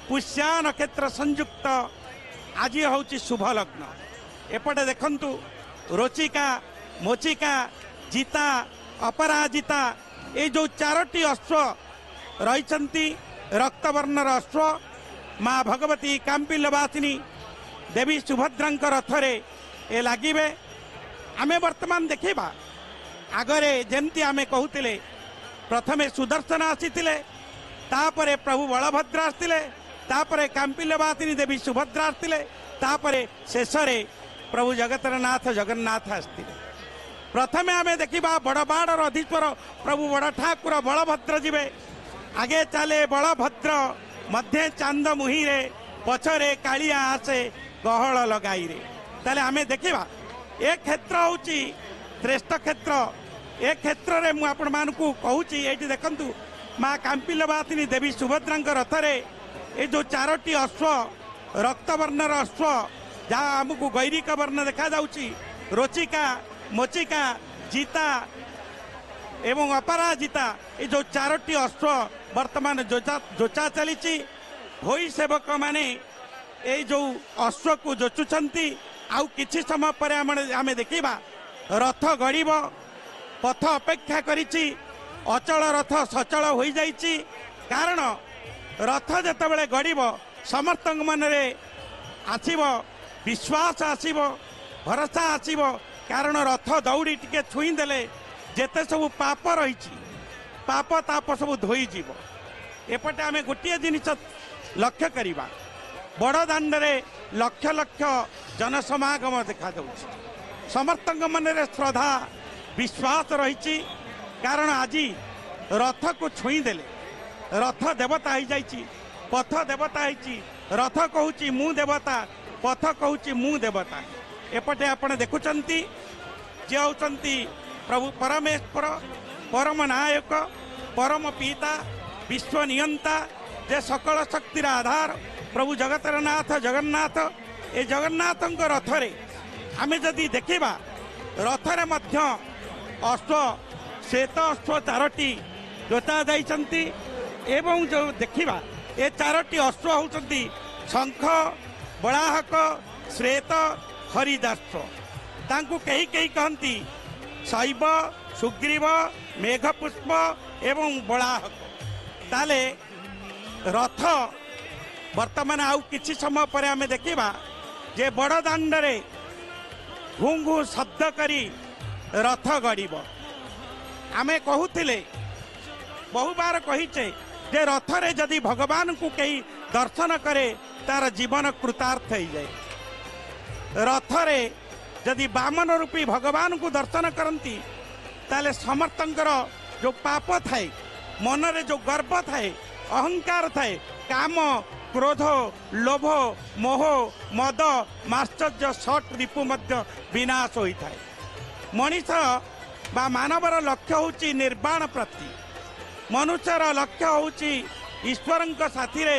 ପୁଷ୍ୟା ନକ୍ଷତ୍ର ସଂଯୁକ୍ତ ଆଜି ହେଉଛି ଶୁଭ ଲଗ୍ନ। ଏପଟେ ଦେଖନ୍ତୁ ରୋଚିକା, ମୋଚିକା, ଜିତା, ଅପରାଜିତା, ଏଇ ଯେଉଁ ଚାରୋଟି ଅଶ୍ୱ ରହିଛନ୍ତି ରକ୍ତବର୍ଣ୍ଣର ଅଶ୍ୱ, ମା ଭଗବତୀ କାମ୍ପିଲବାସିନୀ ଦେବୀ ସୁଭଦ୍ରାଙ୍କ ରଥରେ ଏ ଲାଗିବେ। ଆମେ ବର୍ତ୍ତମାନ ଦେଖିବା ଆଗରେ ଯେମିତି ଆମେ କହୁଥିଲେ ପ୍ରଥମେ ସୁଦର୍ଶନ ଆସିଥିଲେ, ତାପରେ ପ୍ରଭୁ ବଳଭଦ୍ର ଆସିଥିଲେ, ତାପରେ କାମ୍ପିଲବାସିନୀ ଦେବୀ ସୁଭଦ୍ରା ଆସିଥିଲେ, ତାପରେ ଶେଷରେ ପ୍ରଭୁ ଜଗତର ନାଥ ଜଗନ୍ନାଥ ଆସିଥିଲେ। ପ୍ରଥମେ ଆମେ ଦେଖିବା ବଡ଼ବାଡ଼ର ଅଧୀଶ୍ୱର ପ୍ରଭୁ ବଡ଼ ଠାକୁର ବଳଭଦ୍ର ଯିବେ। ଆଗେ ଚାଲେ ବଳଭଦ୍ର, ମଧ୍ୟେ ଚାନ୍ଦ ମୁହିଁରେ, ପଛରେ କାଳିଆ ଆସେ ଗହଳ ଲଗାଇରେ। ତାହେଲେ ଆମେ ଦେଖିବା ଏ କ୍ଷେତ୍ର ହେଉଛି ଶ୍ରେଷ୍ଠ କ୍ଷେତ୍ର। ଏ କ୍ଷେତ୍ରରେ ମୁଁ ଆପଣମାନଙ୍କୁ କହୁଛି, ଏଇଠି ଦେଖନ୍ତୁ ମା କାମ୍ପିଲବାସିନୀ ଦେବୀ ସୁଭଦ୍ରାଙ୍କ ରଥରେ ଏ ଯେଉଁ ଚାରୋଟି ଅଶ୍ୱ, ରକ୍ତବର୍ଣ୍ଣର ଅଶ୍ୱ, ଯାହା ଆମକୁ ଗୈରିକ ବର୍ଣ୍ଣ ଦେଖାଯାଉଛି, ରୋଚିକା, ମୋଚିକା, ଜିତା ଏବଂ ଅପରାଜିତା, ଏ ଯେଉଁ ଚାରୋଟି ଅଶ୍ୱ ବର୍ତ୍ତମାନ ଯୋଚା ଚାଲିଛି। ଭୋଇ ସେବକମାନେ ଏଇ ଯେଉଁ ଅଶ୍ୱକୁ ଯୋଚୁଛନ୍ତି। ଆଉ କିଛି ସମୟ ପରେ ଆମେ ଦେଖିବା ରଥ ଗଡ଼ିବ। ପଥ ଅପେକ୍ଷା କରିଛି, ଅଚଳ ରଥ ସଚଳ ହୋଇଯାଇଛି। କାରଣ ରଥ ଯେତେବେଳେ ଗଡ଼ିବ ସମସ୍ତଙ୍କ ମନରେ ଆସିବ ବିଶ୍ୱାସ, ଆସିବ ଭରସା ଆସିବ। କାରଣ ରଥ ଦଉଡ଼ି ଟିକେ ଛୁଇଁ ଦେଲେ ଯେତେ ସବୁ ପାପ ରହିଛି ପାପ ତାପ ସବୁ ଧୋଇଯିବ। ଏପଟେ ଆମେ ଗୋଟିଏ ଜିନିଷ ଲକ୍ଷ୍ୟ କରିବା, ବଡ଼ ଦାଣ୍ଡରେ ଲକ୍ଷ ଲକ୍ଷ ଜନସମାଗମ ଦେଖାଯାଉଛି। ସମସ୍ତଙ୍କ ମନରେ ଶ୍ରଦ୍ଧା ବିଶ୍ୱାସ ରହିଛି। କାରଣ ଆଜି ରଥକୁ ଛୁଇଁ ଦେଲେ ରଥ ଦେବତା ହେଇଯାଇଛି, ପଥ ଦେବତା ହେଇଛି। ରଥ କହୁଛି ମୁଁ ଦେବତା, ପଥ କହୁଛି ମୁଁ ଦେବତା। ଏପଟେ ଆପଣ ଦେଖୁଛନ୍ତି ଯିଏ ହେଉଛନ୍ତି ପ୍ରଭୁ ପରମେଶ୍ୱର, ପରମ ନାୟକ, ପରମ ପିତା, ବିଶ୍ୱ ନିୟନ୍ତା, ଯେ ସକଳ ଶକ୍ତିର ଆଧାର ପ୍ରଭୁ ଜଗତର ନାଥ ଜଗନ୍ନାଥ। ଏ ଜଗନ୍ନାଥଙ୍କ ରଥରେ ଆମେ ଯଦି ଦେଖିବା, ରଥରେ ମଧ୍ୟ ଅଶ୍ୱ, ଶ୍ଵେତ ଅଶ୍ୱ ଚାରୋଟି ଜୋତା ଯାଇଛନ୍ତି। ଏବଂ ଯେଉଁ ଦେଖିବା ଏ ଚାରୋଟି ଅଶ୍ୱ ହେଉଛନ୍ତି ଶଙ୍ଖ, ବଳାହକ, ଶ୍ଵେତ, ହରିଦାସ୍ୱ। ତାଙ୍କୁ କେହି କେହି କହନ୍ତି ଶୈବ, ସୁଗ୍ରୀବ, ମେଘପୁଷ୍ପ ଏବଂ ବଳାହକ। ତାହେଲେ ରଥ ବର୍ତ୍ତମାନ ଆଉ କିଛି ସମୟ ପରେ ଆମେ ଦେଖିବା ଯେ ବଡ଼ ଦାଣ୍ଡରେ ଘୁଁ ଘୁଁ ଶବ୍ଦ କରି ରଥ ଗଡ଼ିବ। ଆମେ କହୁଥିଲେ, ବହୁବାର କହିଛେ ଯେ ରଥରେ ଯଦି ଭଗବାନଙ୍କୁ କେହି ଦର୍ଶନ କରେ ତାର ଜୀବନ କୃତାର୍ଥ ହେଇଯାଏ। ରଥରେ ଯଦି ବାମନ ରୂପୀ ଭଗବାନଙ୍କୁ ଦର୍ଶନ କରନ୍ତି ତାହେଲେ ସମସ୍ତଙ୍କର ଯେଉଁ ପାପ ଥାଏ, ମନରେ ଯେଉଁ ଗର୍ବ ଥାଏ, ଅହଙ୍କାର ଥାଏ, କାମ, କ୍ରୋଧ, ଲୋଭ, ମୋହ, ମଦ, ମାଶ୍ଚର୍ଯ୍ୟ, ଷଟ୍ ରିପୁ ମଧ୍ୟ ବିନାଶ ହୋଇଥାଏ। ମଣିଷ ବା ମାନବର ଲକ୍ଷ୍ୟ ହେଉଛି ନିର୍ବାଣ ପ୍ରାପ୍ତି। ମନୁଷ୍ୟର ଲକ୍ଷ୍ୟ ହେଉଛି ଈଶ୍ୱରଙ୍କ ସାଥିରେ